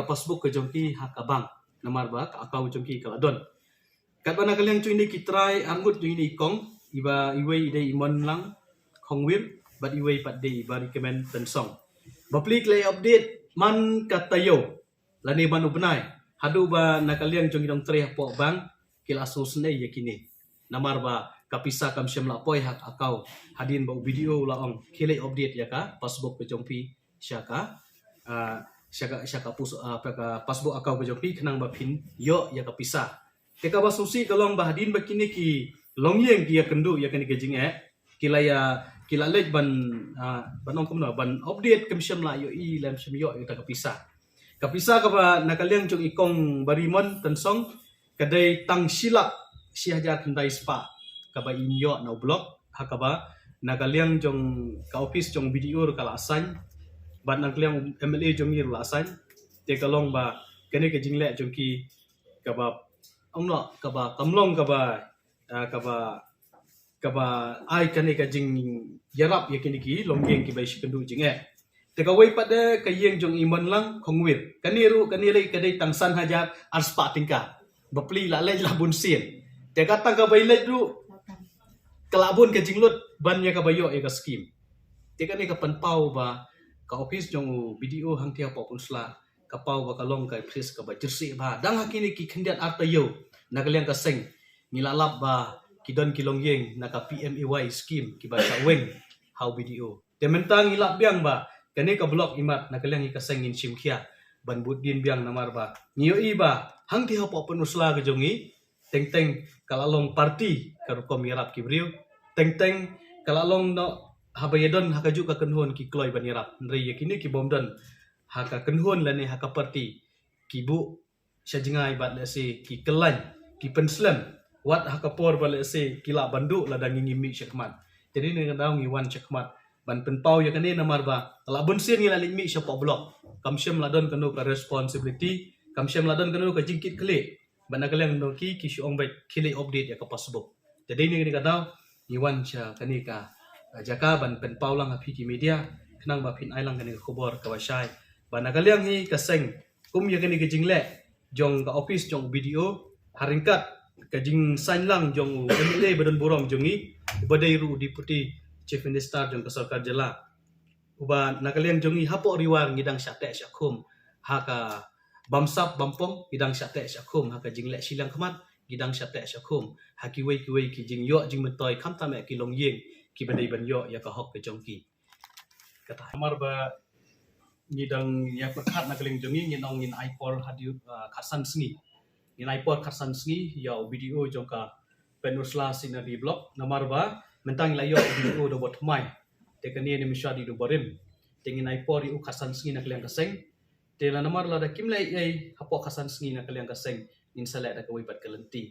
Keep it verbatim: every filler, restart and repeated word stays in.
passbook ka jong ki ha ka bank. Namar ba ka account jong ki ka la don. Katba na ka liang jong ine ki trai arngut jong ine i kong, iba iwei i dei i Monlang Khongwir bad iwei pat dei i Barikmen Tynsong. Ba pli ki la update man ka taïew lane man u bnai, haduh ba na ka liang jong i dong trei hapoh bank ki la sngewsynei ïa kine. Namar ba ka pisa kam shym la poi ha ka account hadien ba u B D O u la ong khie leit update ïa ka passbook ka jong phi sha ka, ah, sha ka, sha ka pus-, ah, ka passbook account ka jong phi khnang ba phin ïoh ïa ka pisa. Te kaba sngewsih ka long ba hadien ba kine ki longïing ki ïakynduh ïa kane ka jingeh, ki la ïa, ki la leit ban, ah, ban ong kumno, ban update, kam shym la ïohi lem shym ïoh ïa ka pisa. Ka pisa kaba na ka liang jong i kong Barimon Tynsong ka dei tang shi lak shi hajar khyndai spah kaba in ïoh na u block, ha kaba na ka liang jong ka office jong B D O ruh ka la assign bad na ka liang M L A jong ngi ruh la assign. Te ka long ba kane ka jingleh jong ki kaba, ong noh, kaba kam long kaba, ah, kaba, kaba ai kane ka jingïarap ïa kine ki longïing kiba ïashikynduh jingeh. Te kawei pat de ka ïing jong i Monlang Khongwir, kane ruh kane lei ka dei tang san hajar ar spah tyngka. Ba pli la leit la bun sien. Te ka tang kaba i leit ruh ka la bun ka jinglut ban ïa kaba ïoh ïa ka skim. Te kane ka pynpaw ba ka office jong u B D O hangtei hapoh Pynursla ka paw ba ka long ka pris kaba jyrsieh bha. Dang ha kine ki khyndiat ar taïew na ka liang ka seng ngi la lap ba ki don ki longïing na ka P M A Y skim kiba shah weng ha u B D O. Te mynta ngi lap biang ba kane ka block imat na ka liang i ka seng ngin shim khia ban bud dien biang namar ba ngi ïohi ba hangtei hapoh Pynursla ka jong ngi teng teng ka la long party ka rukom ïarap ki briew, teng teng ka la long noh haba ïadon ha kajuh ka kynhun ki kloi ban ïarap. Hynrei ïa kine ki bym don ha ka kynhun lane ha ka party ki buh sha jngai bad lehse ki khlaiñ, ki pynslem wat ha ka por ba lehse ki lah ban duh lada ngi ngim mih shakhmat. Te dei na kane ka daw ngi wan shakhmat ban pynpaw ïa kane namar ba la bun sien ngi la leit mih shapoh block, kam shym la don kano ka responsibility, kam shym la don kano ka jingkitkhlieh. Bad na ka liang jong ki ki shu ong beit khie leit update ïa ka passbook. Te dei na kane ka daw ngi wan sha kane ka, ah, jaka ban pynpaw lang ha phi ki media khnang ba phin ai lang kane ka khubor kaba shai. Bad na ka liang hi ka seng kum ïa kane ka jingleh jong ka office jong u B D O ha ryngkat ka jingsain lang jong u M L A ba don burom jong ngi uba dei ruh u Deputy Chief Minister jong ka sorkar jylla. Uba na ka liang jong ngi hapoh Ri War ngi dang shah teh shah khum ha ka bamsap bampong, ngi dang shah teh shah khum ha ka jingleh shiliang khmat, ngi dang shah teh shah khum ha kiwei kiwei ki jingïoh jingmyntoi khamtam eh ki longïing kiba dei ban ïoh ïa ka hok ka jong ki. Kata namar ba ngi dang ïa pyrkhat na ka liang jong ngi ngin ong ngin ai por haduh, ah, khatsan sngi. Ngin ai por khatsan sngi ïa u B D O jong ka Pynursla Scenery Block namar ba mynta ngi la ïoh u B D O da ba thymmai. Te kane ne mynshwa dei da ba rim. Te ngin ai por ïa u khatsan sngi na ka liang ka seng. Te la namar lada kim leh ei ei hapoh khatsan sngi na ka liang ka seng ngin sa leh da kawei pat ka lynti.